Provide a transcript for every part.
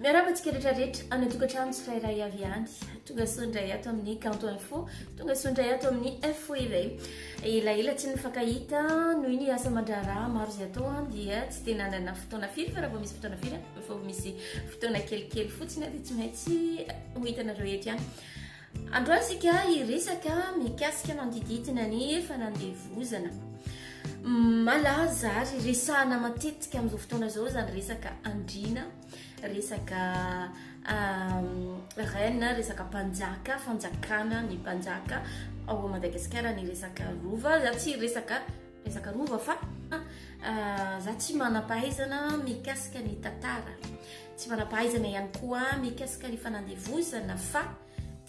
Miarahaba antsika rehetra rehetra any an-tokantrano tsirairay avy any. Tonga soa indray ato amin'ny Kanto Info, tonga soa indray ato amin'ny Info Éveil. Elaela tsy nifankahita noho ny asa aman-draharaha maro izay atao dia tsy dia nanana fotoana firy fa raha vao misy fotoana firy, vao misy fotoana kelikely fotsiny dia tsy maintsy ho hitanareo eto ihany. Androany isika hiresaka mikasika manodididina ny fanandevozana. Malaza ary resahana matetika amin'izao fotoana izao izany resaka andriana, resaka reine, resaka mpanjaka, fanjakana, ny mpanjaka ao Madagasikara, ny resaka rova. Za tsy resaka resaka rova fa za tsy manam-pahaizana mikasika ny tantara. Tsy manam-pahaizana ihany koa mikasika ny fanandevozana fa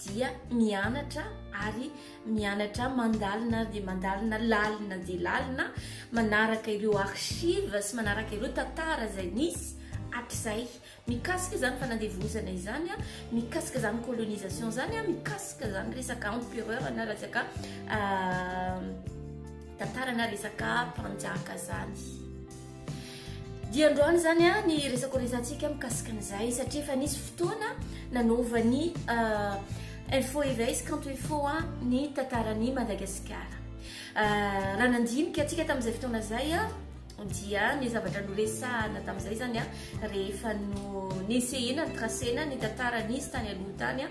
dia mianatra ary mianatra mandalina dia mandalina lalina dia lalina manaraka ireo archives sy manaraka ireo tantara izay nisy hatrizay mikasika izany fanandevozana izany, mikasika izany colonisation izany, mikasika izany resaka empereur na resaka tantara na resaka mpanjaka izany. Dia androany izany ny resaka horesahantsika mikasika an'izay satria efa nisy fotoana nanaovan'ny Info Éveil sy Kanto Info ny tantaran'i Madagasikara. Raha nandinika antsika tamin'izay fotoana izay dia ny zavatra noresahana tamin'izay izany rehefa no nesehena ny tracena ny tantara nisy tany aloha tany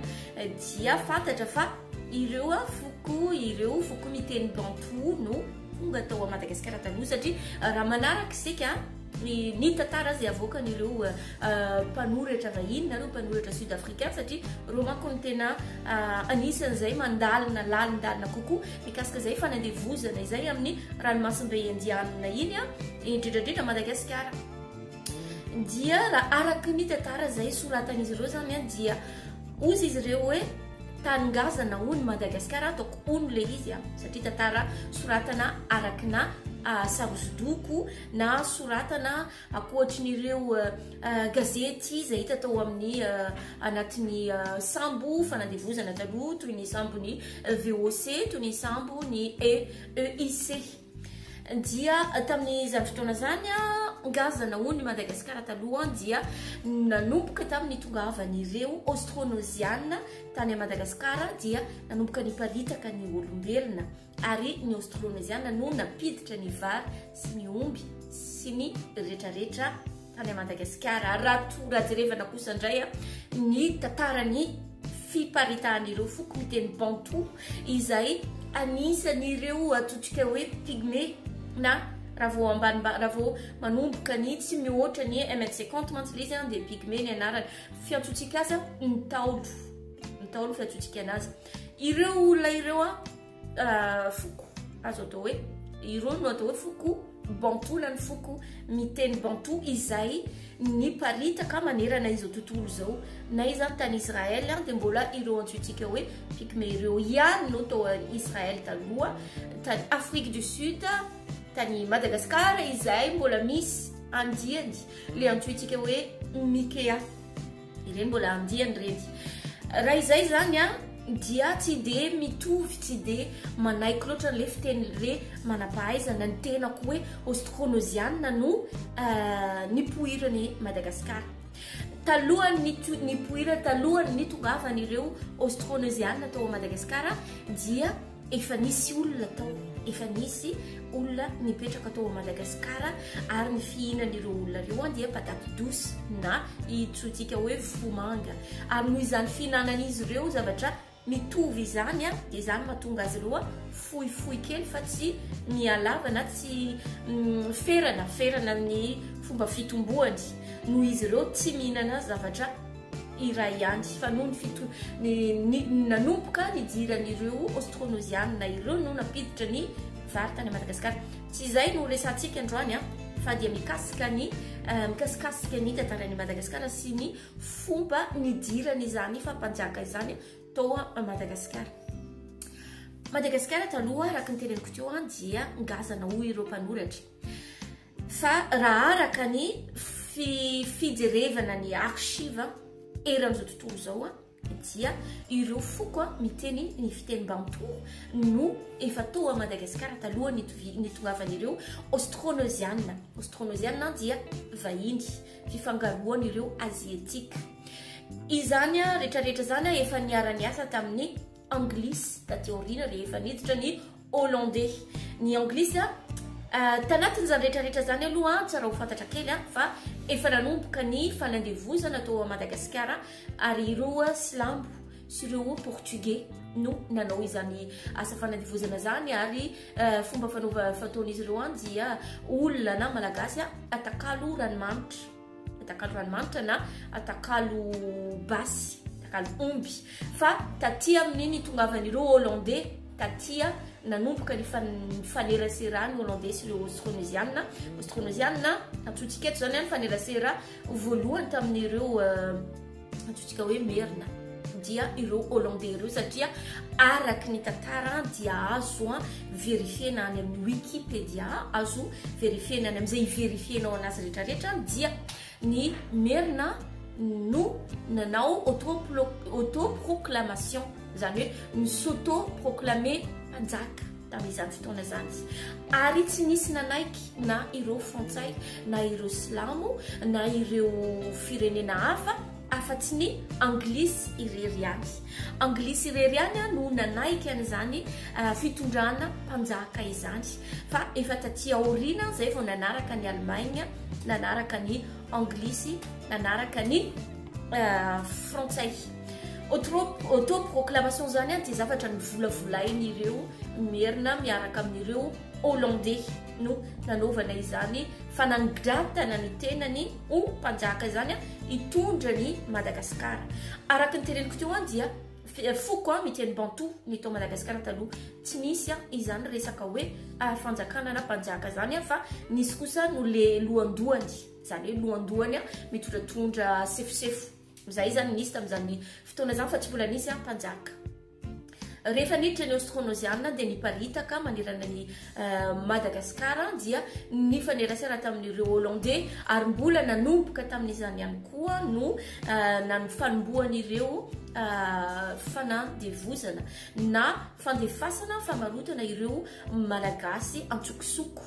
dia fantatra fa ireo foko ireo foko miteny bantou no tonga tao a Madagasikara taloha satria raha manaraka isika ny ny tantara izay avoakan'ireo mpanoratra vahiny na ireo mpanoratra sud africain satria ireo manko no tena anisan'izay mandalina lalindalina kokoa mikasika izay fanandevozana izay amin'ny ranomasimbe indianina iny a indrindra indrindra Madagasikara dia raha araka ny tantara izay soratan'izy ireo izany a dia hozy izy ireo hoe Tany ngazana hono Madagascar ataoko hono le izy a, satria tantara soratana arakina sary hosodoko na soratana akoatrin'ireo gazety izay hita tao amin'ny anatin'ny sambo fanandevozana taloha toy ny sambon'ny VOC toy ny sambo ny EIC. Dia tamin'izany fotoana izany, ngazana hono i Madagasikara taloha dia nanomboka tamin'ny nitongavan'ireo Aostronoziana tany Madagasikara dia nanomboka niparitaka ny olombelona ary ny Aostronoziana no nampiditra ny vary sy ny omby sy ny retraretra tany Madagasikara. Ary raha to raha jerevana kosa indray ny tantaran'ny fiparitahan'ireo foko miteny bantou izay anisan'ireo ataontsika hoe pygmée na raha vao ambany raha vao manomboka ny tsy mihoatra ny un mètre cinquante mantsy ilay izy dia pygmée ny anarany. Fiantsoantsika azy ntaolo, ntaolo fiantsoantsika anazy. Ireo olona ireo foko azo atao hoe ireo no atao hoe foko bantou na ny foko miteny bantou izay niparitaka manerana izao tontolo izao na izany tany Israël dia mbola ireo antsointsika hoe pygmée ireo ihany no tao Israël taloha, tany Afrique du Sud, tany Madagascar izay mbola misy andiany le antsointsika hoe Mikea. Ireny mbola andiany ireny. Raha izay izany an, dia tsy dia mitovy, tsy dia manaiky loatra an'ilay fitenin'ilay manam-pahaizana ny tenako hoe Aostronoziana no nipoiran'i Madagasikara. Talohan'ny nipoirany, talohan'ny nitongavan'ireo Aostronoziana tao Madagasikara dia Efa nisy olona tao, efa nisy olona nipetraka tao Madagasikara ary ny fihinan'ireo olona ireo dia patate douce na itsointsika hoe vomanga. Ary noho izany fihinanan'izy ireo zavatra mitovy izany dia izany mahatonga azy ireo fohifohy kely fa tsy mihalava na tsy ferana, ferana ny fomba fitomboany noho izy ireo tsy mihinana zavatra iray ihany fa noho ny fito ny ny nanomboka nidiran'ireo Aostronozianina ireo no nampiditra ny vary tany Madagasikara. Tsy izay no resahantsika androany an, fa dia mikasika ny mikasikasika ny tantaran'i Madagasikara sy ny fomba nidiran'izany fampanjaka izany tao Madagasikara. Madagasikara taloha araka ny teneniko teo an dia ngazana hoy ireo mpanoratra. Fa raha araka ny fijerevana ny archive eran'izao tontolo izao. dia ireo foko miteny ny fiteny bantou no efa tao à Madagasikara talohan'ny nitongavan'ireo Austronesiana. Austronesiana dia vahiny, fifangaroan'ireo Asiatique. Izany rehetrarehetra izany efa niara-niasa tamin'ny Anglisy taty aoriana rehefa niditra ny Hollandais. Ny Anglisy tanatin'izany rehetrarehetra izany aloha tsara ho fantatra kely fa efa nanomboka ny fanandevozana tao Madagasikara ary ireo Silamo sy ireo Portugais no nanao izany asa fanandevozana izany ary fomba fanaova fataon'izy ireo dia olona na Malagasy atakalo ranomanitra. Atakalo ranomanitra na atakalo basy, atakalo omby. Fa taty amin'ny nitongavan'ireo Hollandais taty nanomboka ny faneraserany Hollandais sy ireo Austronesiana. Austronesiana antsointsika eto izany ny fanerasera voalohany tamin'ireo antsointsika hoe Merina dia ireo Hollandais ireo satria araka ny tantara dia azo verifiena any amin'ny Wikipedia, azo verifiena any amin'izay verifienao anazy rehetrarehetra dia ny Merina no nanao autoproclamation, izany hoe ny s'auto-proclamer mpanjaka tamin'izany fotoana izany ary tsy nisy nanaiky na ireo Frantsay na ireo Silamo na ireo firenena hafa afa-tsy ny Anglisy irery ihany. Anglisy irery ihany no nanaiky an'izany fitondrana mpanjaka izany fa efa taty aoriana izay vao nanaraka ny Allemagne, nanaraka ny Anglisy, nanaraka ny Frantsay. Autoproclamation izany dia zavatra novolavolain'ireo Merina miaraka amin'ireo Hollandais no nanaovana izany fanangratana ny tenany ho mpanjaka izany hitondra ny Madagasikara. Araka ny teneniko teo dia foko miteny bantou ny tao Madagasikara taloha. Tsy nisy izany resaka hoe fanjakana na mpanjaka izany fa nisy kosa no le lohandohany, izany hoe lohandohany mitondratondra sefosefo. Izay izany nisy tamin'izany fotoana izany fa tsy mbola nisy mpanjaka. Rehefa niditra ny Austronesiana dia niparitaka manerana ny Madagasikara dia nifanerasera tamin'ireo Hollandais ary mbola nanomboka tamin'izany ihany koa no fanombohan'ireo fanandevozana na fandefasana famarotana ireo Malagasy antsokosoko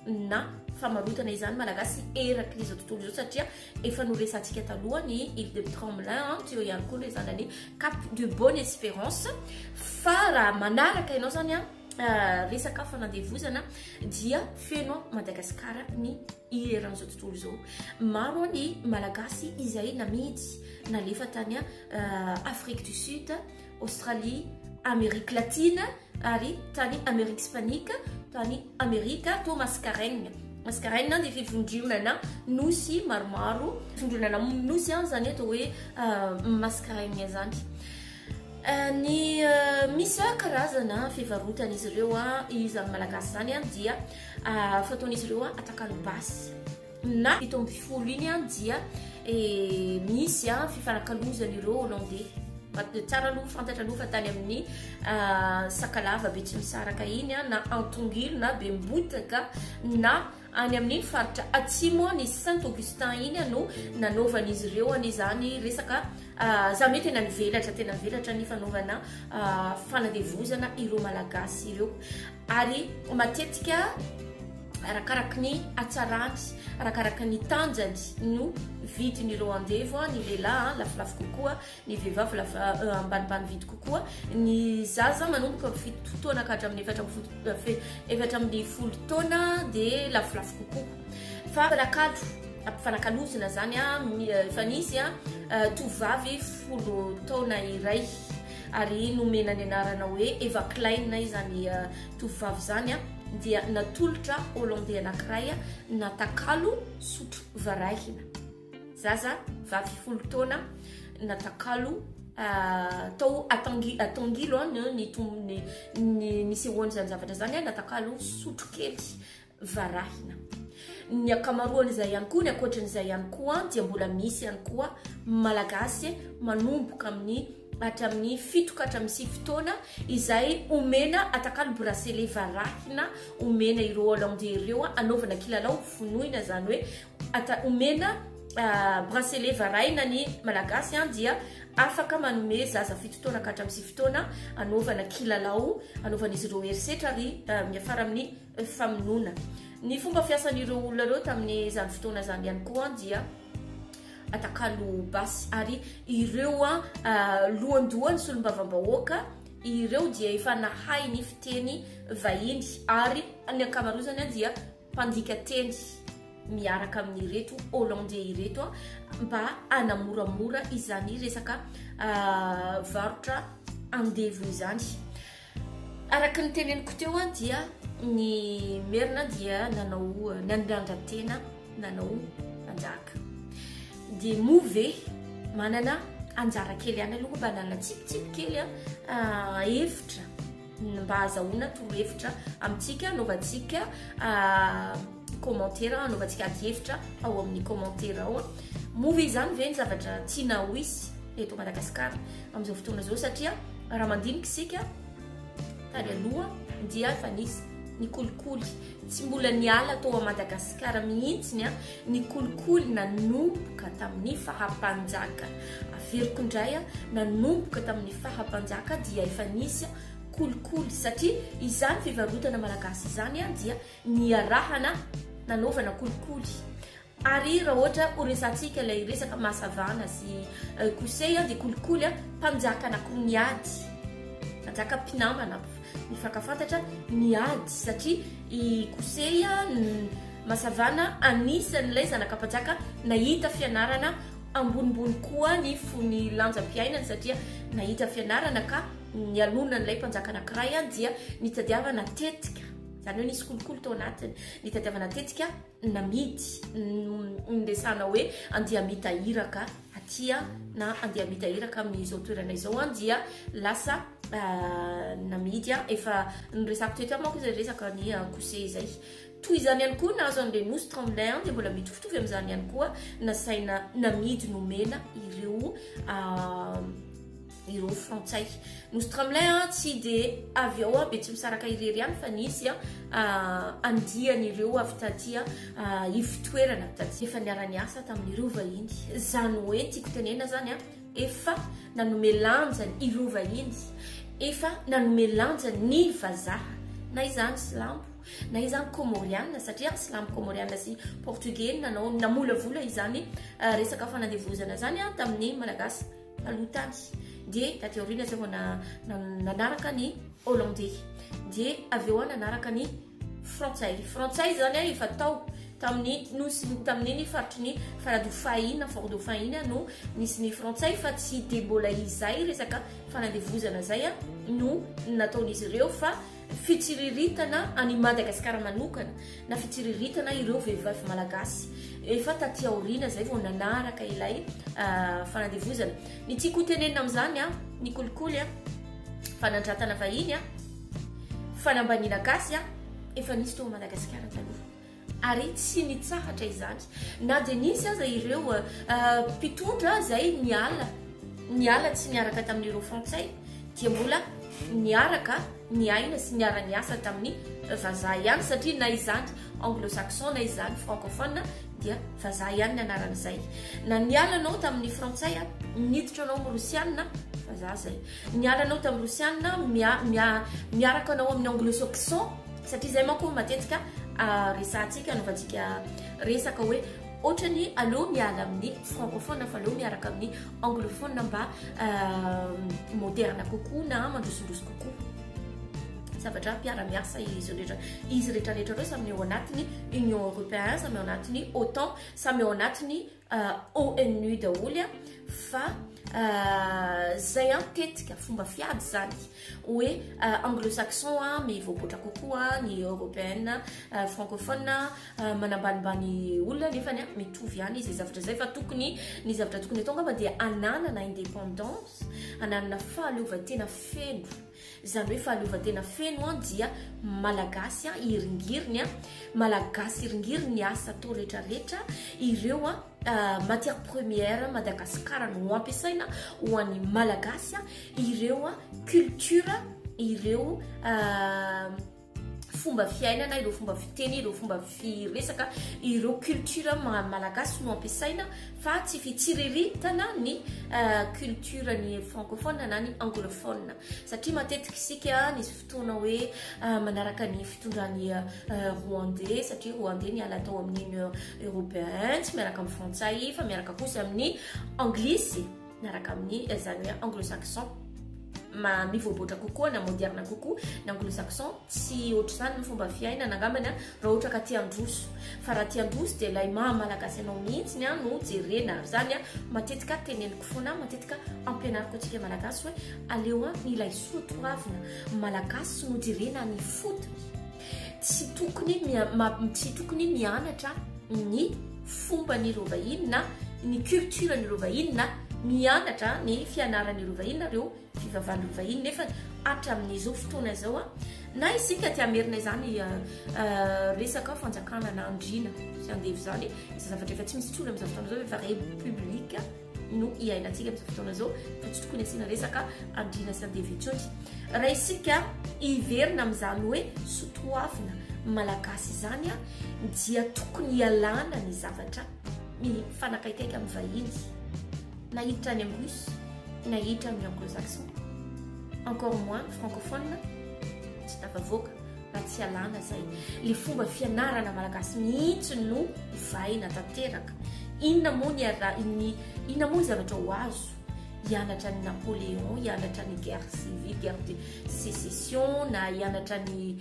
na famarotana izany Malagasy eraky izao tontolo izao satria efa noresantsika taloha ny Île de Tromelin, teo ihany koa noresana ny Cap de Bonne Espérance. Fa raha manaraka ianao zany resaka fanandevozana dia feno Madagasikara ny eran'izao tontolo izao. Maro ny Malagasy izay namidy nalefa tany Afrique du Sud, Australie, Amérique Latine ary tany Amérique Hispanique, tany Amerika to Mascareigne. Mascareigne dia fivondronana nosy maromaro, fivondronana nosy zany atao hoe Mascareigne zany. Ny misy karazana fivarotan'izy ireo izany Malagasy zany dia fataon'izy ireo atakalo basy. Na 17 iny dia misy fifanakalozan'ireo Hollandais. Tsara aloha fantatra aloha fa tany amin'ny Sakalava Betsimisaraka iny na Antongilo na Bembotaka na any amin'ny faritra atsimo ny Saint Augustin iny no nanaovan'izy ireo an'izany resaka, izany hoe tena nivelatra, tena nivelatra ny fanaovana fanandevozana ireo Malagasy ireo. Ary matetika arakaraky ny hatsarany, arakaraky ny tanjany no vidin'ireo andevo, ny lehilahy lafolafo kokoa, ny vehivavy ambanimbany vidy kokoa, ny zaza manomboka amin'ny 7 taona ka hatramin'ny 14 taona dia lafolafo kokoa. Fa ampifanakalozana zany efa nisy tovovavy 10 taona iray ary nomena ny anarana hoe Eva Klein izany tovovavy zany dia natolotra Hollandais anankiray natakalo sotro varahina. Zaza vavy 10 taona natakalo tao Atangilo ny nisehoan'izany zavatra zany, natakalo sotro kely varahina. Ny ankamaroan'izay ihany koa, ny ankoatran'izay ihany koa dia mbola misy ihany koa Malagasy manomboka amin'ny hatramin'ny 7 ka hatramin'ny 9 taona izay omena atakalo bracelet varahina, omena ireo Hollandais ireo anaovana kilalao vonoina, izany hoe omena bracelet varahina ny Malagasy dia Afaka manome zaza 7 taona ka hatramin'ny 9 taona anaovana kilalao, anaovan'izy ireo herisetra ary miafara amin'ny famonoana. Ny fomba fiasan'ireo olona ireo tamin'izany fotoana izany ihany koa dia atakalo basy, ary ireo lohandohan'ny solombavambahoaka ireo dia efa nahay ny fiteny vahiny, ary ny ankamarozany dia mpandika teny miaraka amin'ireto Hollandais ireto mba hanamoramora izany resaka varotra andevo izany. Araka ny teneniko teo dia ny Merina dia nanao nandrandra-tena nanao mpanjaka, dia moa ve manana anjara kely ihany aloha mba nanana tsipitsipy kely hevitra mba ahazahoana torohevitra amintsika, anaovantsika commentaire, anaovantsika ady hevitra ao amin'ny commentaire ao. Moa ve izany ve ny zavatra tiana ho hisy eto Madagasikara amin'izao fotoana izao? Satria raha mandinika isika tany aloha dia efa nisy ny kolikoly, tsy mbola niala tao Madagasikara mihitsy ny kolikoly nanomboka tamin'ny fahampanjaka. Averiko indray, nanomboka tamin'ny fahampanjaka dia efa nisy kolikoly, satria izany fivarotana malagasy izany dia niarahana nanaovana kolikoly. Ary raha ohatra ho resantsika ilay resaka Masavana sy Kosey dia kolikoly mpanjaka anankiroa niady, mpanjaka mpinamana mifankafantatra niady, satria i Kosey Masavana anisan'ilay zanaka mpanjaka nahita fianarana ambonimbony koa ny fony lanjam-piainany, satria nahita fianarana ka nialonan'ilay mpanjaka anankiray dia nitadiavana tetika, izany hoe nisy kolikoly tao anatiny, nitadiavana tetika namidy, niresahana hoe andeha hamita iraka aty na andeha hamita iraka amin'izao toerana izao, dia lasa namidy. Efa niresako teto manko izay resaka ny Kosey izay. Toy izany ihany koa nahazo an'ilay nosy Tromelin dia mbola mitovitovy amin'izany ihany koa, nasaina namidy nomena ireo frantsay. Nosy Tromelin tsy dia avy ao Betsimisaraka irery ihany fa nisy andian'ireo avy taty ivotoerana taty efa niara-niasa tamin'ireo vahiny. Izany hoe tiako tenena zany efa nanome lanjany ireo vahiny, efa nanome lanjany ny vazaha, na izany silamo na izany komoriana, satria silamo komoriana sy portugais nanao namolavola izany resaka fanandevozana zany tamin'ny malagasy taloha tany. Dia taty aoriana zay vao nanaraka ny Hollandais, dia avy eo nanaraka ny frantsay. Frantsay zany efa tao tamin'ny nosy, tamin'iny faritry ny Faradofay Fort-Dauphin iny no nisy ny frantsay, fa tsy de mbola izay resaka fanandevozana zay no nataon'izy ireo, fa fitsiriritana any Madagasikara manokana na fitsiriritana ireo vehivavy malagasy. Efa taty aoriana zay vao nanaraka ilay fanandevozana. Ny tiako ho tenenina amin'izany ny kolikoly fanandratana vahiny fanambaniana gasy efa nisy tao Madagasikara taloha, ary tsy nitsahatra izany na dia nisy aza ireo mpitondra zay niala tsy niaraka tamin'ireo frantsay, dia mbola niaraka niaina sy niara-niasa tamin'ny vazaha ihany, satria na izany anglo-saxon na izany francophone dia vazaha ihany ny anaran'izay. Na niala anao tamin'ny frantsay niditra anao amin'ny rosianina, vazaha zay. Niala anao tamin'ny rosianina miaraka anao amin'ny anglo-saxon, satria zay manko matetika resahantsika, anaovantsika resaka hoe ohatrany aleo miala amin'ny francophone fa aleo miaraka amin'ny anglophone mba moderne kokoa na mandrosondroso kokoa. Zavatra mpiara-miasa izy rehetra, izy rehetrarehetra ireo samy ao anatin'ny Union européenne, samy ao anatin'ny OTAN, samy ao anatin'ny ONU daholo. Fa zay tetika fomba fiady zany hoe anglo-saxon mivoaboatra kokoa, ny européenne francophone manambanimbany olona, nefa ny mitovy ihany izy zavatra zay. Fa tokony ny zavatra tokony atao angamba dia ananana indépendance, ananana fahaleovantena feno. Izany hoe fahaleovantena feno dia malagasy iringiriny, malagasy iringiriny ny asa atao rehetrarehetra. Ireo matière première Madagasikara no ampiasaina ho an'ny malagasy, ireo culture, ireo fomba fiainana, ireo fomba fiteny, ireo fomba firesaka, ireo culture malagasy no ampiasaina fa tsy fitsiriritana ny culture ny francophone na ny anglophone. Satria matetika isika nisy fotoana hoe manaraka ny fitondran'ny Rwandais, satria Rwandais niala tao amin'ny Union Européenne, tsy miaraka amin'ny frantsay fa miaraka kosa amin'ny anglisy, miaraka amin'ny izany hoe anglo-saxon. Mivoaboatra kokoa na moderna kokoa ny anglo-saxon, tsy ohatr'izany ny fomba fiainana angambany raha ohatra ka te handroso. Fa raha te handroso dia ilay maha malagasy anao mihitsy no jerena. Ary izany matetika teneniko foana, matetika ampianariko antsika malagasy hoe aleo ny ilay soa toavina malagasy no jerena ny fotony. Tsy tokony mianatra ny fomban'ireo vahiny na ny culture-n'ireo vahiny na mianatra ny fianaran'ireo vahiny na ireo fivavahan'ireo vahiny, nefa hatramin'izao fotoana izao na isika te hamerina izany resaka fanjakana na andriana sy andevo izany, izay zavatra efa tsy misy intsony amin'izao fotoana izao, efa république no iainantsika amin'izao fotoana izao, fa tsy tokony asiana resaka andriana sy andevo intsony. Raha isika hiverina amin'izany hoe sotoavina malagasy izany dia tokony hialana ny zavatra mifanakaikaiky amin'ny vahiny, na hiditra any amin'ny russe, na hiditra amin'ny anglo-saxon, encore moins francophone, tsy tafavoaka raha tsy alana izay. Le fomba fianarana malagasy mihitsy no ovaina tanteraka. Inona moa ny ara-, ny, inona moa ny zavatra ho azo? Hianatra ny Napoléon, hianatra ny guerre civile, guerre de sécession, na hianatra ny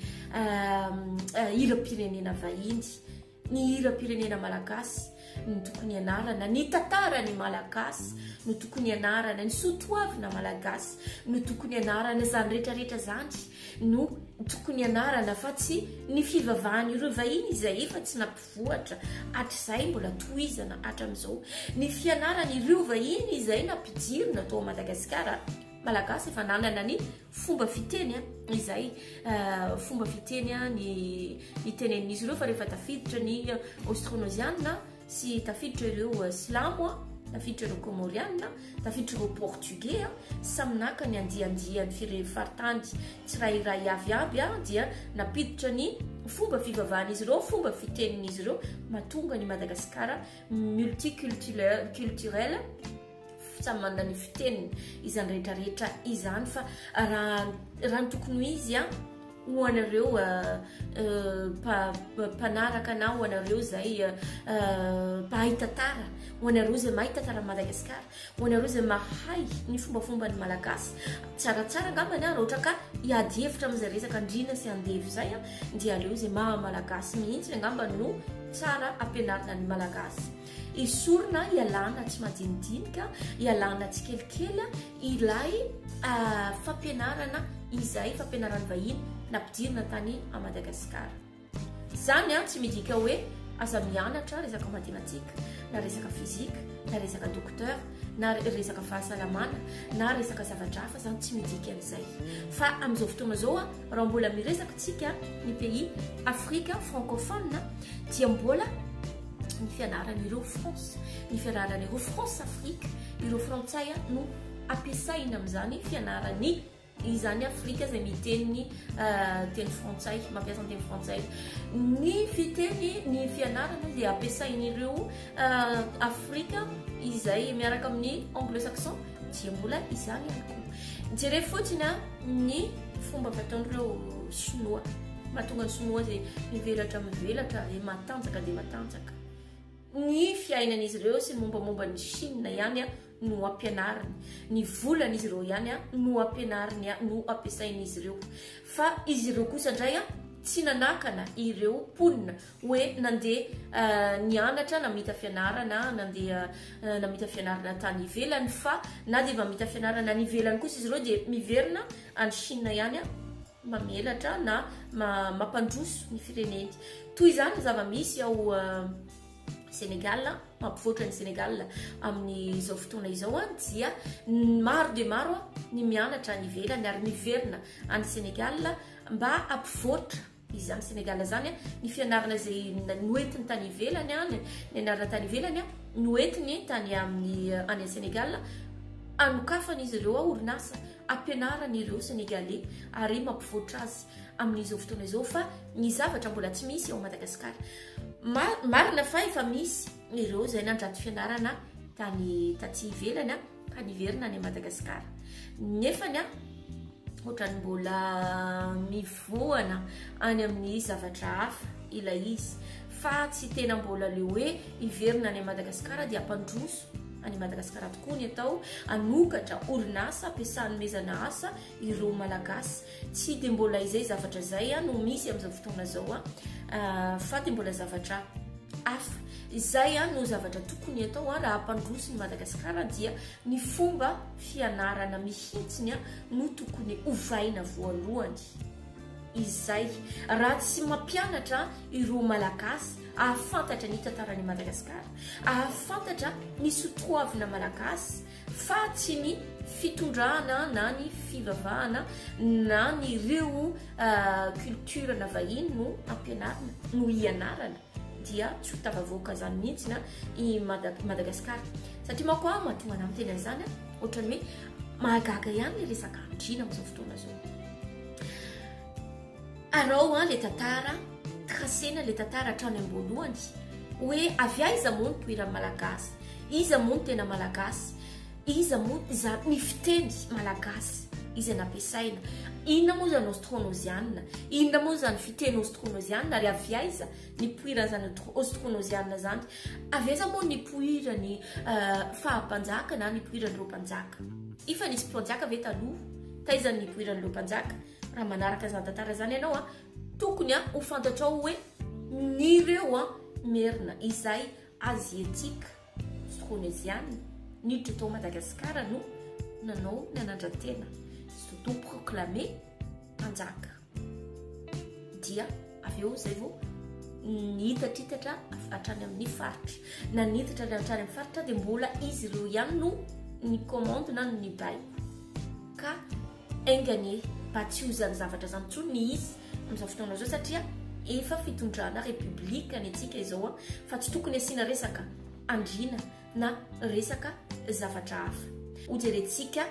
hiram-pirenena vahiny. Ny hiram-pirenena malagasy no tokony hianarana, ny tantaran'ny malagasy no tokony hianarana, ny soatoavina malagasy no tokony hianarana, izany rehetrarehetra izany no tokony hianarana fa tsy ny fivavahan'ireo vahiny izay efa tsy nampivoatra hatrizay mbola tohizana hatramin'izao. Ny fianaran'ireo vahiny izay nampidirina tao Madagasikara, malagasy efa nanana ny fomba fiteny izay fomba fiteny ny nitenenin'izy ireo, fa rehefa tafiditra ny austronosiana sy tafiditra ireo silamo, tafiditra ireo komoriana, tafiditra ireo portugais, samy naka ny andiandian'ny faritany tsirairay avy aby dia nampiditra ny fomba fivavahan'izy ireo, fomba fitenin'izy ireo, mahatonga ny Madagasikara multiculturel, samy manana ny fiteniny izany rehetrarehetra izany. Fa raha ny tokony ho izy ho anareo mpanaraka na ho anareo izay mpahay tantara, ho anareo izay mahay tantara Madagasikara, ho anareo izay mahay ny fombafomban'ny malagasy tsaratsara angambany raha ohatra ka hiady hevitra amin'izay resaka andriana sy andevo izay dia aleo izay maha malagasy mihitsy angamba no tsara ampianarina ny malagasy. Esorina hialana tsy madinidinika, hialana tsikelikely ilay fampianarana izay fampianaran'ny vahiny nampidirina tany à Madagasikara. Izany tsy midika hoe aza mianatra resaka matematika, na resaka fizika, na resaka docteur, na resaka fahasalamana, na resaka zavatra hafa, izany tsy midika an'izay. Fa amin'izao fotoana izao raha mbola miresaka tsika ny pays Afrique francophone dia mbola ny fianaran'ireo France, ny fianaran'ireo France Afrique, ireo frantsay no ampiasaina amin'izany fianarany izany Afrika izay miteny ny teny frantsay, mampiasa ny teny frantsay. Ny fiteny, ny fianarana dia ampiasain'ireo Afrika izay miaraka amin'ny anglo-saxon dia mbola izany ihany koa. Jereo fotsiny ny fomba fataon'ireo sinoa, mahatonga ny sinoa izay mivelatra mivelatra, izay matanjaka dia matanjaka. Ny fiainan'izy ireo sy ny mombamomba ny Chine ihany no ampianariny, ny volan'izy ireo ihany no ampianariny, no ampiasain'izy ireo. Fa izy ireo kosa indray tsy nanakana ireo mponina hoe nandeha nianatra namita fianarana, nandeha namita fianarana tany ivelany, fa na dia mamita fianarana any ivelany kosa izy ireo dia miverina any Chine ihany mamelatra na mampandroso ny fireneny. Toy izany ny zava-misy ao Sénégal, mampivoatra ny Sénégal amin'izao fotoana izao dia maro dia maro ny mianatra any ivelany ary miverina any Sénégal mba hampivoatra izany Sénégal izany. Ny fianarana izay noentiny tany ivelany, ny nianarana tany ivelany noentiny tany amin'ny any Sénégal. Anokafan'izy ireo orinasa ampianarana ireo Sénégalais ary mampivoatra azy amin'izao fotoana izao fa ny zavatra mbola tsy misy ao Madagasikara. Marina fa efa misy ireo izay nandrato fianarana tany taty ivelany ka niverina any Madagasikara. Nefany ohatran'ny mbola mivoana any amin'ny zavatra hafa ilay izy fa tsy tena mbola le hoe hiverina any Madagasikara dia hampandroso any Madagasikara tokoa ny atao hanokatra orinasa ampiasanomezana asa ireo Malagasy. Tsy dia mbola izay zavatra izay no misy amin'izao fotoana izao fa dia mbola zavatra hafa. Izay no zavatra tokony atao raha hampandroso ny Madagasikara dia ny fomba fianarana mihitsy no tokony ovaina voalohany. Izay raha tsy mampianatra ireo Malagasy ahafantatra ny tantaran'i Madagasikara, ahafantatra ny sotoavina Malagasy fa tsy ny fitondrana na ny fivavahana na ny ireo culture na vahiny no ampianarina no ianarana dia tsy ho tafavoaka zany mihitsy na i Madagasikara satria manko aho mahatonga anah miteny an'izany ohatran'ny hoe mahagaga ihany le resaka andriana amin'izao fotoana izao. Arao an le tantara, tracena le tantara hatrany am-boalohany hoe avy aiza moa ny poiran'ny Malagasy, iza moa no tena Malagasy, iza moa izany ny fiteny Malagasy izay nampiasaina, inona moa izany Austronosiana, inona moa izany fiteny Austronosiana ary avy aiza ny poiran'izany Austronosiana izany, avy aiza moa ny poiran'ny faha-mpanjaka na ny poiran'ireo mpanjaka. Efa nisy mpanjaka ve taloha? Taiza ny nipoiran'ireo mpanjaka? Raha manaraka izany tantara izany ianao a, tokony a ho fantatrao hoe nireo a Merina izay Aziatika Austroneziana niditra tao Madagasikara no nanao ny anandratena s'auto-proclamer mpanjaka. Dia avy eo izay vao nitatritatra hatrany amin'ny faritra. Na nitatra hatrany amin'ny faritra dia mbola izy ireo ihany no ni-commande na nibaiko. Ka Enga anie mba tsy ho izany zavatra izany intsony ny hisy amin'izao fotoana izao satria efa fitondrana république ny antsika izao fa tsy tokony asiana resaka andriana na resaka zavatra hafa. Ho jerentsika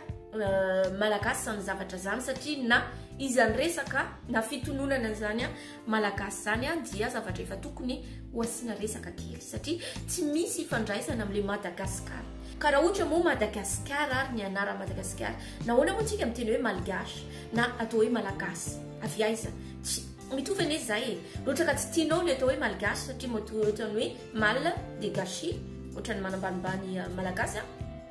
malagasy izany zavatra izany satria na izany resaka na fitononana izany malagasy izany dia zavatra efa tokony ho asiana resaka kely satria tsy misy ifandraisana amin'ilay Madagasikara. Ka raha ohatra moa Madagasikara ary ny anaran'i Madagasikara, nahoana moa tsika miteny hoe malgache na atao hoe malagasy? Avy aiza? Tsy mitovy anie izay e! Raha ohatra ka tsy tianao ny atao hoe malgache satria mety ohatran'ny hoe mal dia gâchis, ohatran'ny manambanimbany malagasy an,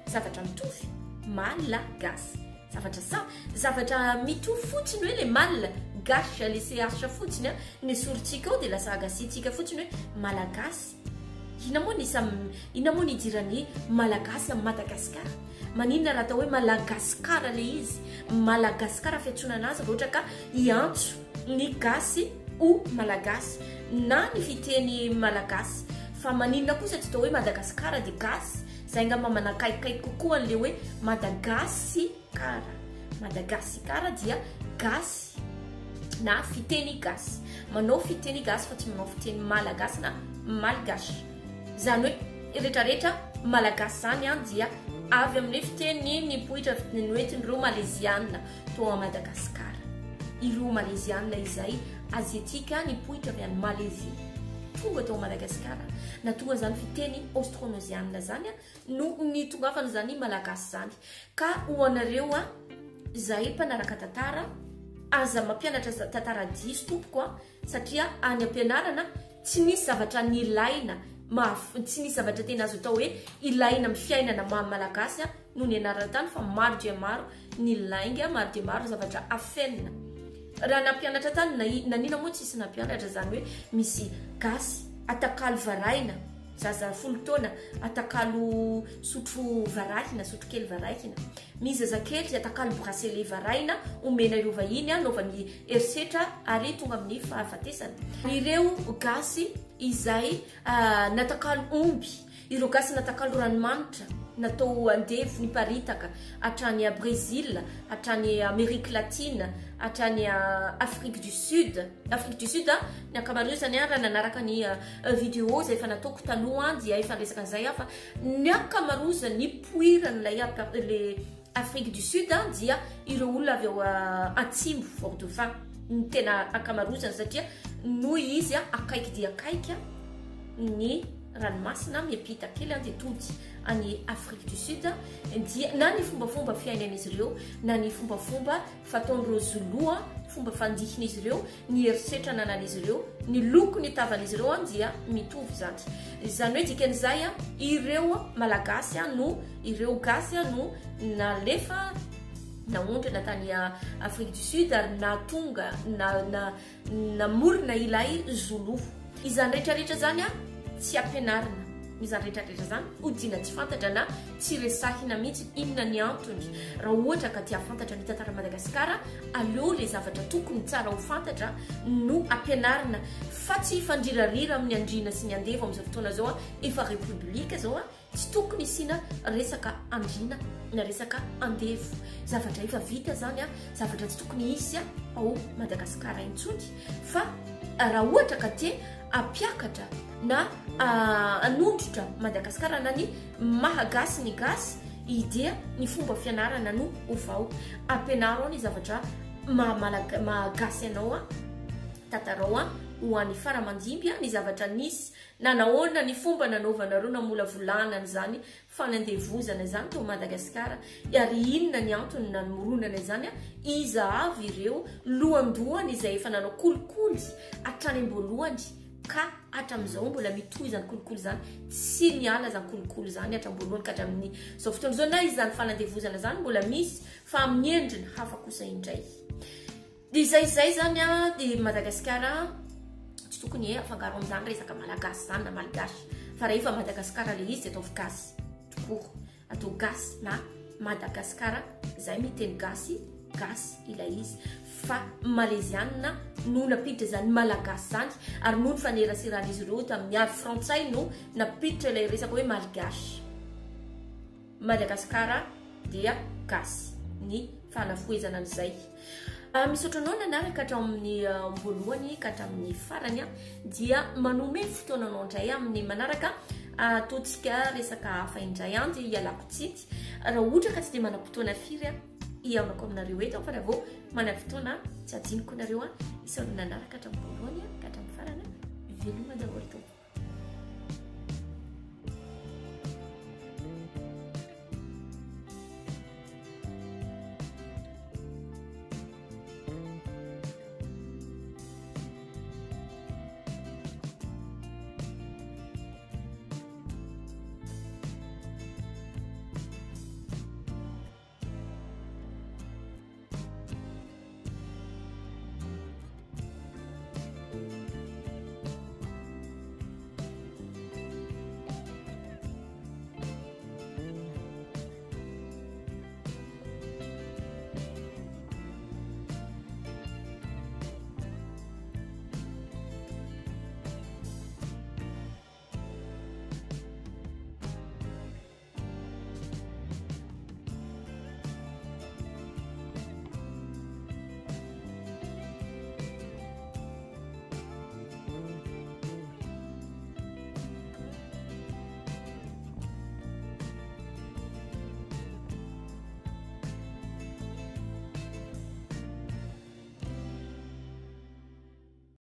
zavatra mitovy, malagasy. Zavatra sa zavatra mitovy fotsiny hoe le mal gache le ch fotsiny a nesorintsika ao dia lasa agasiantsika fotsiny hoe malagasy. Inona moa ny samy inona moa ny idiran'ny malagasy amin'i Madagasikara? Maninona raha atao hoe Malagasikara le izy? Malagasikara fiantsoana anazy raha ohatra ka hiantso ny gasy ho malagasy na ny fiteny malagasy. Fa maninona kosa tsy atao hoe Madagasikara dia gasy? Zay angamba manakaikikaiky kokoa an'le hoe Madagasikara. Madagasikara dia gasy na fiteny gasy. Manao fiteny gasy fa tsy manao fiteny malagasy na malgache. Izany hoe retraretra malagasy zany an dia avy amin'ny fiteny nipoitra noentin'ireo Maleziana tao Madagasikara. Ireo Maleziana izay aziatika nipoitra avy any Malezia tonga tao Madagasikara. Nahatonga izany fiteny aostronozianina izany no nitongavan'izany Malagasy izany. Ka ho anareo izay mpanaraka tantara, aza mampianatra tantara diso tompoko a, satria any am-pianarana tsy nisy zavatra nilaina, tsy nisy zavatra tena azo atao hoe ilaina amin'ny fiainana maha Malagasy no nianarana tany fa maro dia maro ny lainga, maro dia maro ny zavatra afenina. Raha nampianatra tany na nanina moa tsisy nampianatra izany hoe misy gasy atakalo varahina, zaza folo taona atakalo sotro varahina, sotro kely varahina. Misy zazakely atakalo bracelet varahina omena ireo vahiny anaovany herisetra ary tonga amin'ny fahafatesana. Ireo gasy izay natakalo omby, ireo gasy natakalo ranomanitra. natao andevo niparitaka hatrany Brésil, hatrany Amérique latine, hatrany Afrique du Sud. Afrique du Sud ny ankamaroazany raha nanaraka ny vidéo izay efa nataoko taloha dia efa niresaka an'izay aho fa ny ankamaroazany nipoiran'ilay le Afrique du Sud dia ireo olona avy ao atsimo Fort Dauphin ny tena ankamaroazany satria noho izy akaiky dia akaiky ny ranomasina miampita kely dia tody any Afrique du Sud dia na ny fombafomba fiainan'izy ireo na ny fombafomba fataon'ireo Zulu, fomba fandihin'izy ireo, ny herisetra ananan'izy ireo, ny lokon'ny tavan'izy ireo dia mitovy izany. Izany hoe dikan'izay ireo Malagasy no ireo Gasy no nalefa naondrana tany Afrique du Sud ary nahatonga na na Namorona ilay Zulu. Izany rehetra rehetra izany tsy ampianarina. Izany rehetra rehetra izany odiana tsy fantatra na tsy resahina mihitsy inona ny antony. Raha ohatra ka te hahafantatra ny tantaran'i Madagasikara, aleo ilay zavatra tokony tsara ho fantatra no ampianarina fa tsy hifandrirarira amin'ny andriana sy ny andevo amin'izao fotoana izao efa République izao. Tsy tokony hisiana resaka andriana na resaka andevo. Zavatra efa vita zany, zavatra tsy tokony hisy ao Madagasikara intsony. Fa raha ohatra ka te hampiakatra na hanondrotra Madagasikara na ny maha gasy ny gasy dia ny fomba fianarana no ovao. Ampianaro ao ny zavatra maha gasy anao, tantarao ho an'ny fara aman-dimby ny zavatra nisy Nanahoana ny fomba nanaovanareo namolavolana an'izany fanandevozana izany tao Madagasikara ary inona ny antony namoronana izany? Iza avy ireo lohandohany izay efa nanao kolikoly hatrany am-boalohany ka hatramin'izao mbola mitohy izany kolikoly izany? Tsy niala izany kolikoly izany hatramin'ny voalohany ka hatramin'izao fotoana izao na izany fanandevozana izany mbola misy fa amin'ny endriny hafa kosa indray. Dia izay izay izany an, dia Madagasikara tsy tokony afangaro amin'izany resaka malagasy izany na malgache fa rehefa Madagasikara ilay izy dia ataovy gasy tokoa, atao gasy na Madagasikara izay miteny gasy, gasy ilay izy fa Malezianina no nampiditra izany malagasy izany ary noho ny faneraseran'izy ireo tamin'ny ady frantsay no nampiditra ilay resaka hoe malgache. Madagasikara dia gasy ny fanafohezana an'izay. Ah, misaotra anao nanaraka hatramin'ny ah, voalohany ka hatramin'ny farany ah, dia manome fotoana anao indray amin'ny manaraka ataontsika resaka hafa indray an dia ialako tsiny raha ohatra ka tsy dia manam-potoana firy a hihaonako aminareo eto fa raha vao manam-potoana tsy adinoko nareo a isaorana nanaraka hatramin'ny voalohany ka hatramin'ny farany veloma daholo tompoko.